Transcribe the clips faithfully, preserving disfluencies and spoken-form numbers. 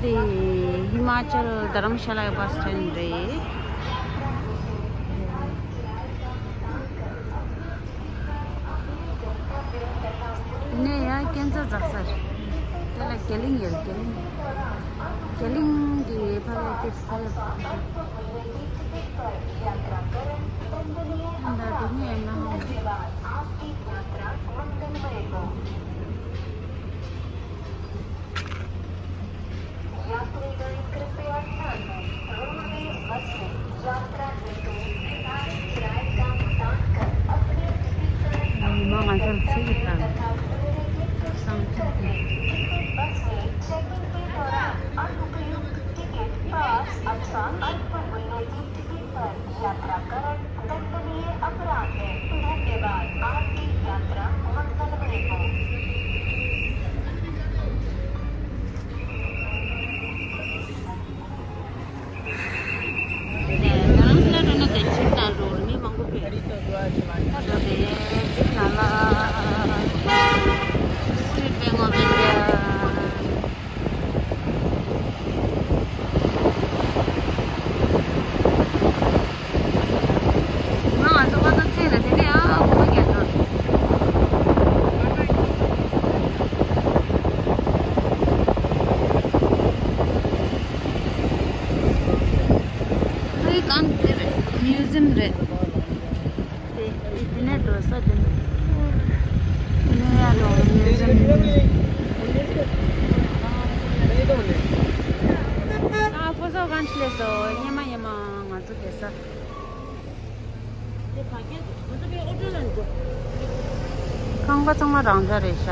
དེ་ཧི་མ་ཅལ་དྷ་རམ་ཤ་ལའི་བྷ་སི་སི་ཊེན་ཌི་རེད། དེ་ནས་ཡང་སྐས་འཛེག་འཛེག་ས་རེད། དེ་ལ་རྒྱ་གླིང་ཡོད། རྒྱ་གླིང་། རྒྱ་གླིང་གི་ཕ་ལ་ཏིག་ས་ལ། ད་དེ་ནས་ཡང་ན། यात्रीगण कृपया ध्यान दें, रोडवेज बस में यात्रा हेतु निर्धारित किराए का भुगतान कर अपने टिकट पर अपने टिकट पर तथा निम्नलिखित टिकट बस में चेकिंग के दौरान अनुपयुक्त टिकट, पास अथवा अल्प मूल्य की टिकट पर यात्रा करण दंडनीय अपराध है। धन्यवाद। आपकी यात्रा मंगलमय हो। རྡ་རམ་ས་ལ་འགྲོ་ན་དེ་ཇིབ་ནང་འགྲོ་རུ་མི་མང་པོ་ཕེབས། ད་འགྲོ་དེ་ཇིབ་ནང་ལ་སུས་པེ་ངོ་བེ་ལ། ང་ང་ཚོ་ཁ་ཚོ་ཚེ་ལ་དེ་ནས་ཨ་ཁོ་རྒྱ་ཚོ། ཧེ་གང་དེ་རེད། མིའུ་ཛིམ་རེད། དེ་དེ་ནས་འགྲོ་ས་དེ་ནས། དེ་ནས་ཡར་འགྲོ་མིའུ་ཛིམ། ཨ་ཕོ་སོ་གང་ཆི་ལས་སོ་ཉི་མ་ཉི་མ་ང་ཚོ་དེ་ས། ཁང་པ་ཚང་མ་རང་འཇགས་རེད་ཤག་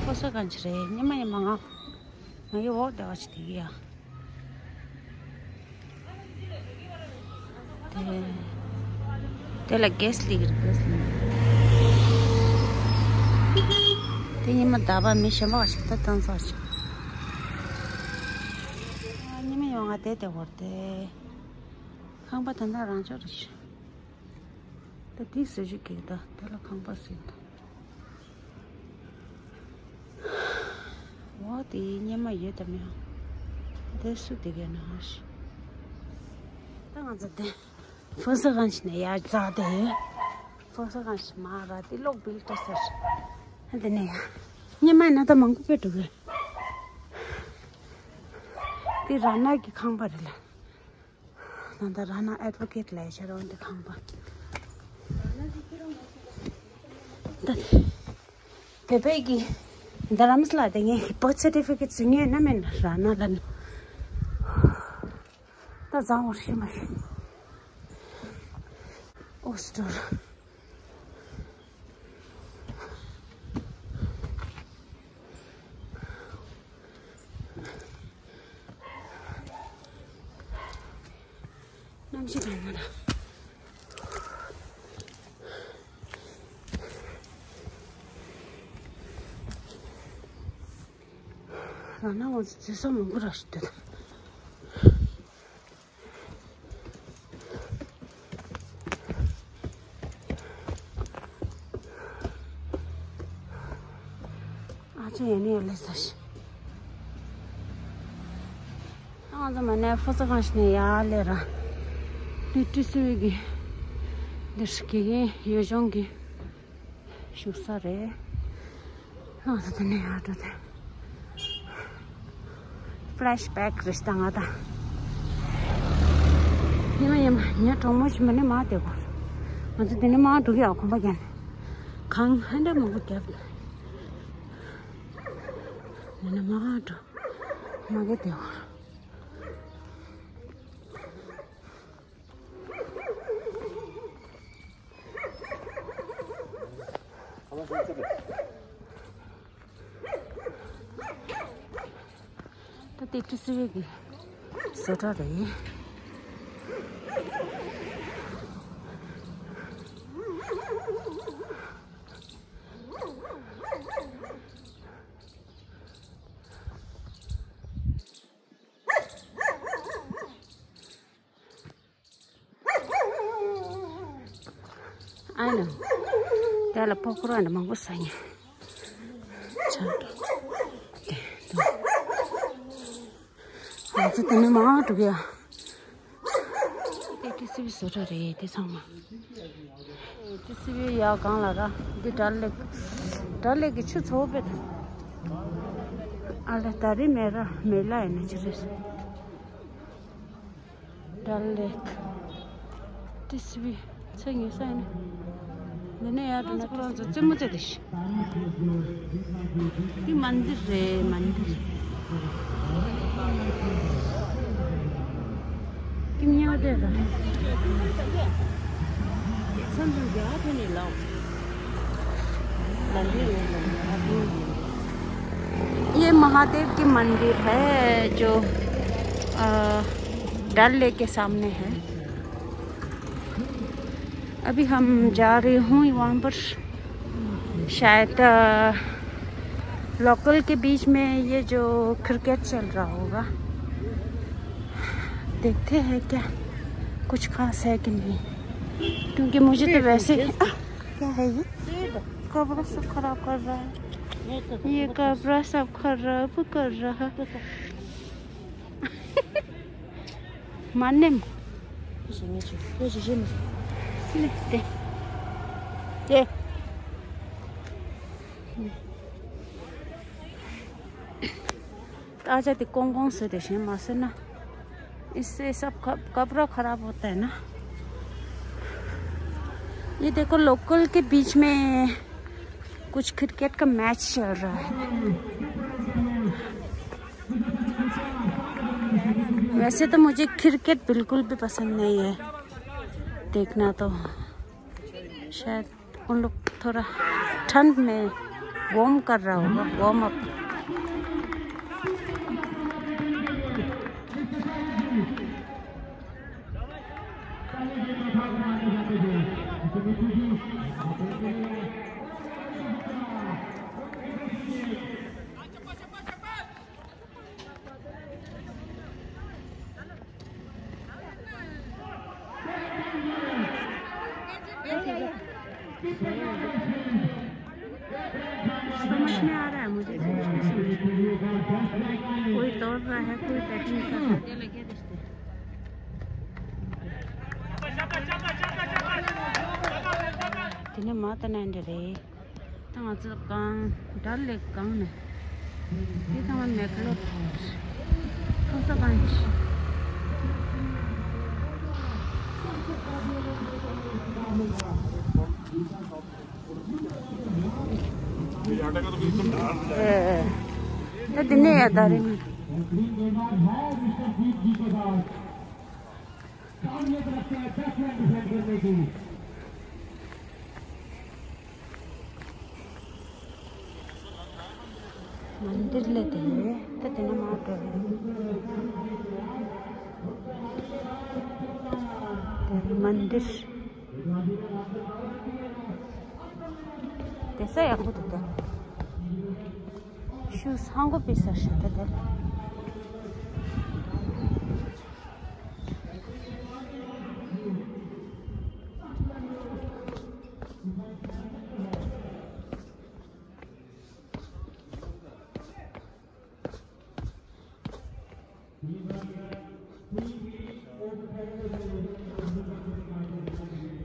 ཕོ་སོ་གང་ཆི་རེད། ཉི་མ་ཉི་མ་ང་ང་གི་འོག་བདེ་བ་ཆི་དེ་གི་ཡ། དེ་དེ་ལ་གེ་སི་ལི་གི་རེད། གེ་སི་ལི། དེ་ཉི་མ་ད་བ་མི་གཞན་པ་ཞིག་ད་བཏང་ཚར་ཞིག་ཉི་མ་ཡོང་ང་དེ་དེ་བོར་ཏེ། ཁང་པ་ད་ལྟ་རང་ཕྱོགས་རེད་ཤག་ད་དེ་ཟེར་ཞིག་གི་ད་དེ་ལ་ཁང་པ་ཟེར་ད། འོ་དེ་ཉི་མ་ཡོད་དམ་ཡང་། དེ་སུ་དེ་གས་ན་ཧ་ཤི། ད་ང་ཚོ་དེ་ཕོ་སོ་གང་ཞིག་ནས་ཡར་འཛེགས་ཏེ། ཕོ་སོ་གང་ཞིག་མ་ར་དེ་གློག་བིལ་ཏོ་ཟེར། ཨ་དེ་ནས་ཡ། ཉི་མ་ན་ད་མང་པོ་དཔེ་འགྲོ་གི། དེ་ར་ན་གི་ཁང་པ་རེད་ལ། ད་ལྟ་ར་ན་ཨེ་ཌི་བོ་ཀེཊ་ལ་ཡ་ཆ་རོགས་འདི་ཁང་པ། ད་བོད་པའི་གི་རྡ་རམ་ས་ལ་དེ་ངའི་གི་བར་ཐི་སར་ཊི་ཕི་ཀེཊ་བཟོ་མཁན་ན་མེད་ན་ར་ན་ལ་ནི། ད་བཟང་བོར་ཤི་མ་ཤི། ཨོ་སི་ཊོར། གནམ་གཤིས་གང་མ་དང་། རང་ན་འོང་ཚེ་ཚེ་སྲོག་མང་པོ་རག་ཤི་འདུག་ཨ་ཅེ་ཡ་ནི་ཡ་ལེ་ས་ཤི། ང་ཚོ་མ་ནས་ཕོ་སོ་གང་ཞིག་ནས་ཡར་ལེ་ར། འདི་ཏི་སི་ཝི་གི་འདིར་དགེ་རྒན་ཡུལ་ལྗོངས་ཀྱི་བཞུགས་ས་རེད། ང་ཚོ་དེ་ནས་ཡར་འགྲོ་དེ། ཕ་ལེ་ཤི་བེག་རེད་ད་ང་ད། ཡིན་ན་ཡིན་མ་ཉ་གྲོགས་མོ་ཞིག་མ་ནས་མ་བསྡད་གོ། ང་ཚོ་དེ་ནས་མ་འགྲོ་གི་ཡ་གོམ་པ་རྒྱབ་ནས། གང་ཧན་འདྲ་མང་པོ་རྒྱབ། ཡིན་ན་མ་འགྲོ། མ་གི་བསྡད་གོ། ད་ལྟའི་ཏི་སི་ཝི་གི་བཟོ་གྲྭ་རེད། ཨ་ནི། དེ་ལ་པོ་ཀོ་རོ་ཨེ་འདྲ་མང་པོ་ཟ་ཉེ། ཆ་འགྲོ། དེ་དང་། ང་ཚོ་དེ་ནས་མར་འགྲོ་གི་ཡ། དེ་ཊི་སི་ཝི་བཟོ་གྲྭ་རེད་དེ་ཚང་མ། ཊི་སི་ཝི་ཡ་གང་ལ་ར། འདི་ཌལ་ལེག་ཌལ་ལེག་གི་ཆུ་ཚོ་པེ་ད། ཨ་ལ་ད་རི་མེ་ར་མེ་ལ་ཡིན་ན་ཅི་རེད། ཌལ་ལེག་ཊི་སི་ཝི་ཚེ་ཉེ་ས་ཡིན། འདི་ནས་ཡར་འགྲོ་ན་ཁོ་རང་ཚོ་རྩེད་མོ་རྩེ་དེ་ཤི། འདི་མན་དིར་རེད་མན་དིར། ཀིམ་ཉལ་དེ་ར། མཚམས་མཚམས་རྒྱ་ཐོན་ནས་ལའོ། ये महादेव की मंदिर है जो, अ, डल लेक के सामने है। अभी हम जा रहे हूँ वहाँ पर, शायद, अ, लोकल के बीच में ये जो क्रिकेट चल रहा होगा, देखते हैं क्या कुछ खास है कि नहीं, क्योंकि मुझे तो वैसे ही, आ, क्या है ये? कपड़ा सब खराब कर रहा है। ये कपड़ा सब खराब कर रहा है। माने म। ད་ཆ་དེ་ཀོང་ཀོང་ཟེར་དེ་གཞན་མ་ཟེར་ན། इससे सब कप- कपड़ा खराब होता है ना। ये देखो, लोकल के बीच में कुछ क्रिकेट का मैच चल रहा है। वैसे तो मुझे क्रिकेट बिल्कुल भी पसंद नहीं है देखना तो। शायद उन लोग थोड़ा ठंड में वार्म कर रहा होगा, वार्म अप। समझ में आ रहा है मुझे, कुछ नहीं समझ में। कोई दौड़ रहा है, कोई बैटिंग कर रहा है। དེ་ནས་མ་ལྟ་ན་འདྲ་རེད། ད་ང་ཚོ་གང་ཌལ་ལེག་གང་ནས། འདི་ཚང་མ་མེག་ལོར་ཁོང་ས་གང་ཅི། ད་འདི་ནས་ཡ་ད་རེད། མན་དིར་ལ་དེ་ད་དེ་ན་མ་འགྲོ། དེ་མན་དིར། དེ་ས་ཡག་པོ་འདུག་ད། ཤུ་སང་གོ་པི་ས་ཤ་ད་དེ།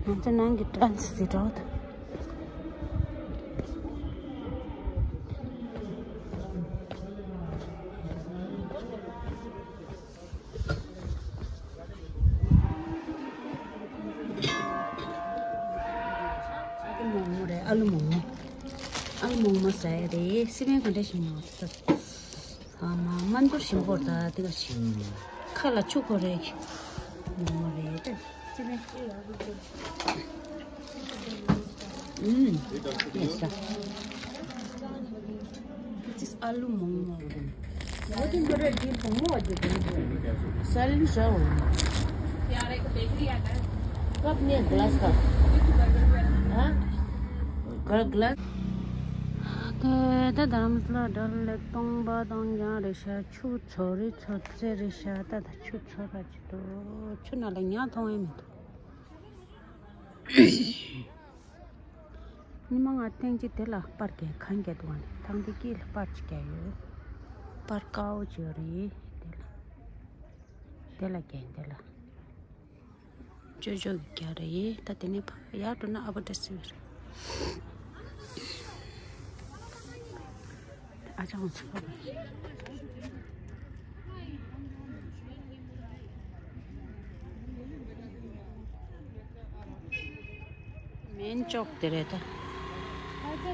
ང་ཚོ་ནང་གི་ཊན་སི་ཟེར་འགྲོ་ད། ཨ་ལུ་མོག་མོག་རེད། ཨ་ལུ་མོག་མོག་ཨ་ལུ་མོག་མོག་ཟ་ཡ་རེད། སི་པན་ག་འདྲ་ཞིག་ཉོ་ཐུབ། ཨ་མ་མ་འདུར་ཞིམ་པོ་རེད་ད། དེ་ག་ཞིག་ཁ་ལ་ཆུ་གོ་རེད། མོག་མོག་རེད་ད། སི་པན། ཨུམ། ཡེ་ས། This is आलू मोमो। बहुत ही बड़ा डीप मोमो है। सालन जाओ। यार, एक बेकरी आता है। कप नहीं है, ग्लास का। हाँ? ग- ग्लास। དེ་ད་རྡ་རམ་ས་ལ་ཌལ་ལེག་སྟོང་པ་དང་རྒྱང་རེད་ཤག་ཆུ་ཚོ་རེད། ཚོ་རྩེ་རེད་ཤག་ད་ད་ཆུ་ཚོ་ར་ཅིག་འདུག་ཆུ་ནང་ལ་ཉ་མཐོང་ཡས་མི་འདུག་ཉི་མ་ང་ཐེངས་གཅིག་དེ་ལ་པར་རྒྱག་གང་རྒྱག་འདུག་ཨ་ནི་ཐང་དེ་དཀྱིལ་ལ་པར་གཅིག་རྒྱག་ཡོད། པར་དཀར་པོ་ཅིག་ཡོད་རེད་དེ་ལ། དེ་ལ་རྒྱག་དེ་ལ། ཅོ་ཅོ་གི་རྒྱག་རེད་ད་དེ་ནས་ཕ་ཡར་འགྲོ་ན་ཨ་ཕོ་ཏི་སི་ཡོད་རེད། ཨ་ཅག་ང་ཚོ་མེན་ཅོག་དེ་རེད་ད།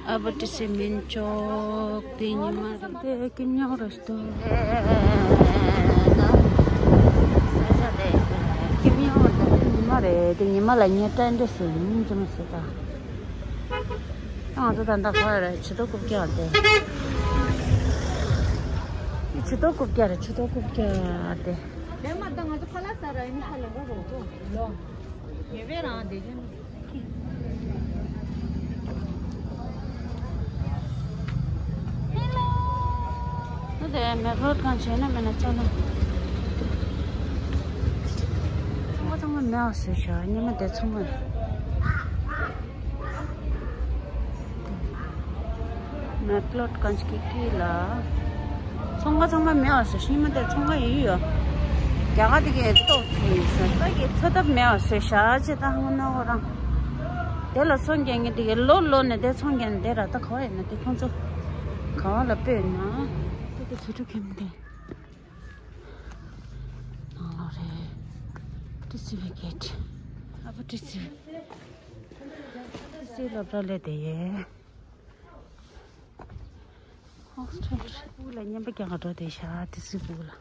ཨ་ཕོ་ཏི་སི་མེན་ཅོག་དེ་ཉི་མ་རེད་དེ་ཀིམ་ཉོག་རེད་ད། ཀིམ་ཉོག་རེད་ད་ཉི་མ་རེད་དེ་ཉི་མ་ལ་ཉེ་ཏན་ཏེ་སུ་ཡིན་ཅི་མ་སུ་ད། ང་ཚོ་ད་ལྟ་ག་རེ་ཆུ་ཏོ་རྐུབ་བཀྱག་དེ། ཆུ་ཏོ་རྐུབ་བཀྱག་རེད་ཆུ་ཏོ་རྐུབ་བཀྱག་དེ། ལས་མ་ད་ང་ཚོ་ཁ་ལག་ཟ་ར་ཡིན་ཁ་ལོ་རོ་རོ་ལོ། ངེས་པས་རང་བསྡད་ཀྱི་ཧེ་ལོ། ད་དེ་མེག་ལོར་གང་བྱས་ན་མེད་ན་ཅག་ན། ཚང་མ་ཚང་མ་མེད་པ་བཟོས་ཤག་ཉི་མ་དེ་ཚང་མ། མེག་ལོར་གང་ཞིག་གི་དཀྱིལ་ལ། ཚོང་ཁང་ཚང་མ་མེད་པ་བཟོས་ཤིང་མ་དེ་ཚོང་ཁང་ཡོད་ཡོད། རྒྱ་གར་དེ་གའི་ལྟོགས་ཚོད་ཡིན་ཟེར་ད་གི་ཚོད་ཐབས་མེད་པ་བཟོས་ཤག་ཅེས་ད་ཧང་ན་འོ་རང་། དེ་ལ་ཚོང་རྒྱག་མཁན་དེ་གའི་ལོ་ལོ་ནས་དེ་ཚོང་རྒྱག་ནས་དེ་ར་ད་ག་བ་ཡིན་ན་དེ་ཁོང་ཚོ་ག་བ་ལ་སྤོས་ན། དེ་གའི་ཚོད་ཕྲུག་ཁེམ་དེ་ནང་ལོགས་རེད། ཏི་སི་ཝི་གེ་ཊི། ཨ་ཕོ་ཏི་སི་ཝི། ཏི་སི་ཝི་སློབ་གྲྭ་ལས་དེ་ཡོད། ཧོ་སི་ཊེལ་རེད། སྤུ་གུ་ལ་རྔན་པ་རྒྱག་ག་འགྲོ་བསྡད་ཤག་ཏི་སི་སྤུ་གུ་ལ།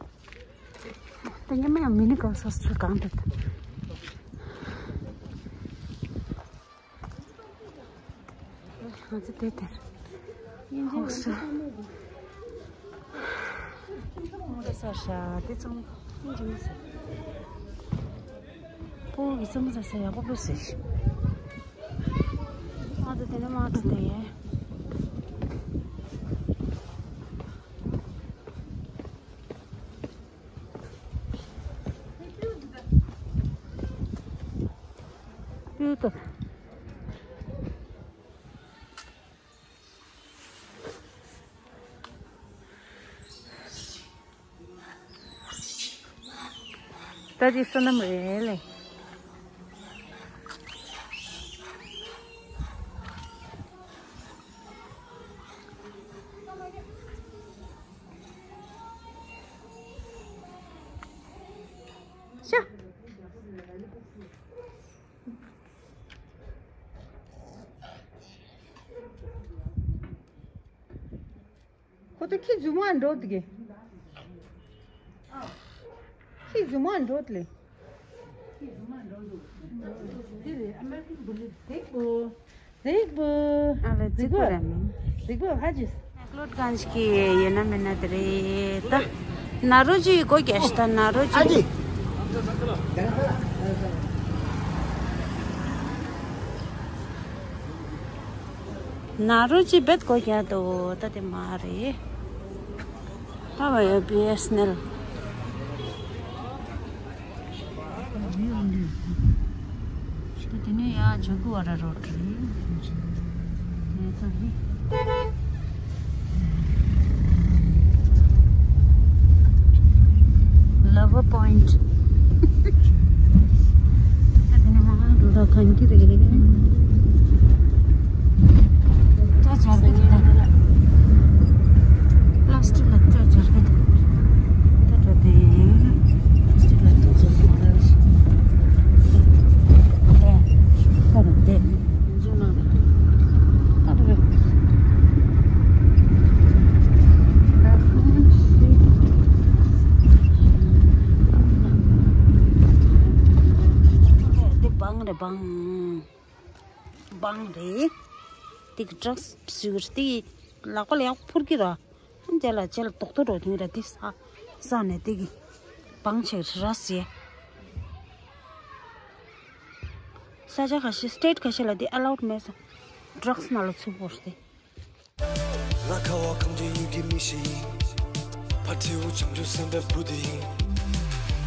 ད་རྔན་པ་ཡང་མི་ནི་གོ་ཧོ་སི་ཊེལ་གང་འདུག་ང་ཚོ་དེ་དེར་ཧོ་སི་ཊེལ་ཧོ་སི་ཊེལ་ཤག་དེ་ཚང་མ་ཡིན་གྱི་མི་ཟེར། སྤུ་གུ་གི་རྩེད་མོ་རྩེ་ས་ཡག་པོ་སྤོས་ཟེར། ང་ཚོ་དེ་ནས་མར་འགྲོ་དེ་ཡས། སྤུས་དག་ད་ཅི་བསོད་ནམས་རེད་ལེ། ཤ། ཁོ་ཚོ་ཁྱི་རྫུན་མ་འགྲོ་འདུག་གི་ཁྱི་རྫུན་མ་འགྲོ་དེ་ལས། གཟིག་པོ། གཟིག་པོ། ཨ་ལེ་གཟིག་པོ་ར་མིན། གཟིག་པོ་ཧ་ཅིས། ཀློད་གང་ཞིག་གི་ཡོད་ན་མེད་ན་དེ་རེད་ད། ན་རོ་ཅི་སྒོ་རྒྱག་ཤི་ད་ན་རོ་ཅི། ཨ་ཅི། ན་རོ་ཅི་བེད་སྒོ་རྒྱག་དོ་ད་དེ་མ་རེད། ཨ་བ་ཡ་བི་ཨེས་ཨེན་ཨེལ། དེ་ནས་ཡ་ཇོ་གུ་ཝ་ར་རོ་ཌི་རེད། དེ་ཚོ་རེད། ལ་ཝ་པོ་ཡིན་ཊི། ད་དེ་ནས་མ་འགྲོ་ད་གང་གི་རེད། ད་སྦྱར་གི་འདུག་ད། པ་ལ་སི་ཊིག་ལ་ད་སྦྱར་གི་འདུག་ད་འགྲོ་དེ། པ་ལ་སི་ཊིག་ལ་ད་སྦྱར་གི་འདུག་དེ། ད་རུ་དེ། ད་རུ་རེད། དེ་བང་རེད་བང་། བང་རེད། དེ་གི་ཌྲག་སི་བཟོས་གི་རེད་དེ་གི་ལག་པ་ལ་ཡག་ཕུར་གི་ར། ཨ་ནི་དེ་ལ་ཅེ་ལ་རྡོག་རྡོག་འགྲོ་དེ་གི་ར་དེ་ས་ས་ནས་དེ་གི་བང་ཆེ་གི་ར་ཟེ། ས་ཆ་ཁ་ཤས་སི་ཊེ་ཊི་ཁ་ཤས་ལ་དེ་ཨ་ལའུ་ཌི་མེད་ས། ཌྲག་སི་ནང་ལ་ཚུད་པོ་རེད་དེ། ང་ཁ་བ་གངས་ཅན་ཡུལ་གྱི་མི་ཞིག་ཕ་ཐེའུ་བྱང་ཆུབ་སེམས་དཔའི་བུ་དེ་ཡིན།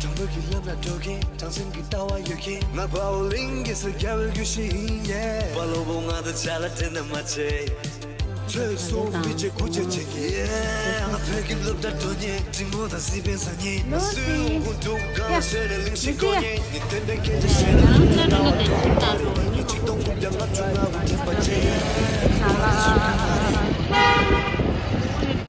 དྲང་པོའི་གི་ལམ་ལ་འགྲོ་མཁན། དྲང་སེམས་ཀྱི་ལྟ་བ་ཡོད་མཁན། ང་དཔའ་བོ་གླིང་གེ་སར་རྒྱལ་བའི་གུས་ཤིང་ཡིན། ཡེ། དཔའ་བློ་བོ་ང་དང་ཆ་ལ་འགྲན་ན་མ་བྱེད། ཚོད་སོང་མི་བྱེད་གུས་བྱེད་བྱེད་ཀྱི། ཡེ། ང་བོད་ཀྱི་སློབ་གྲྭ་འགྲོ་མཁན། འབྲིང་མོ་དང་སི་པན་ཟ་མཁན། ང་སུའི་ལུང་ཁུངས་དུ་གང་ཤེས་ནས་གླིང་ཤིང་བརྐོ་མཁན། ངས་ཏན་ཏན་སྐད་ཆ་བཤད་ན་ཁྱོད་ལྟ་བ་གཏོང་བ་རེད། ཉིན་གཅིག་སྟོང་དགུ་བརྒྱ་ལྔ་བཅུ་ང་དང་འགྲན་པ་བྱེད།